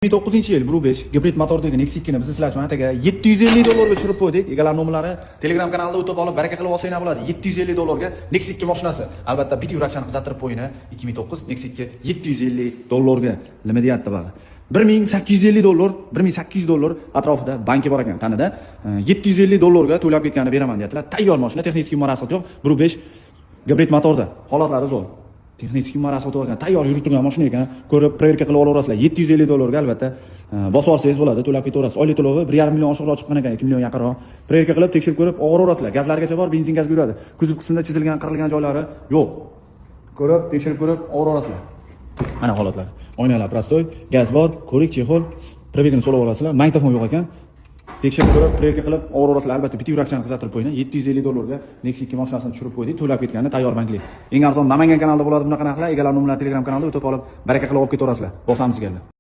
2009-yil 1.5 gibrid motordagi Nexia 2 ni biz sizlar uchun ataga 750 dollarga tushirib qo'ydik. Egalar nomerlari Telegram kanalida o'tib olib, baraka qilib olsanglar bo'ladi. 750 dollarga Nexia 2 mashinasi. Albatta, bitta yurakchani qizartirib qo'ying. 2009 Nexia 2 750 dollarga. Nima deyapti bari? 1850 dollar, 1800 dollar atrofida banki bor ekan tanida. 750 dollarga to'lab ketganini beraman deyaptilar. Tayyor mashina, texnik marasot yo'q. 1.5 gibrid motorda. Holatlari zo'r. Texnik marasot yo'q ekan. Tayyor yurib turgan mashina ekan. Ko'rib, проверка qilib olaverasizlar. 750 dollarga albatta bosib olsangiz bo'ladi, to'lab ketaverasiz. Oylik to'lovi 1,5 million oshiqroq chiqqan ekan, 2 million yaqinroq. Проверка qilib, tekshirib ko'rib olaverasizlar. Gazlargacha bor, benzin gazga yuradi. Kuzov qismida chizilgan, qirilgan joylari yo'q. Ko'rib, tekshirib ko'rib olaverasizlar. Mana holatlar. Oynalar простой, gaz bor, ko'rik, чехол, пробег ini so'rab olasizlar. Magnitofon yo'q ekan. Tekshirib ko'rib, проверка qilib olaverasizlar. Albatta, bitta yurakchani qizartirib qo'ying. 750 dollarga Nexia 2 mashinasini tushirib qo'ydik. To'lab ketgani tayyor bankli. Eng arzon Namangan kanalida bo'ladi bunaqa narxlar. Egalar nomerlari Telegram kanalida o'tib olib, baraka qilib olib ketaverasizlar. Bosamiz keldi.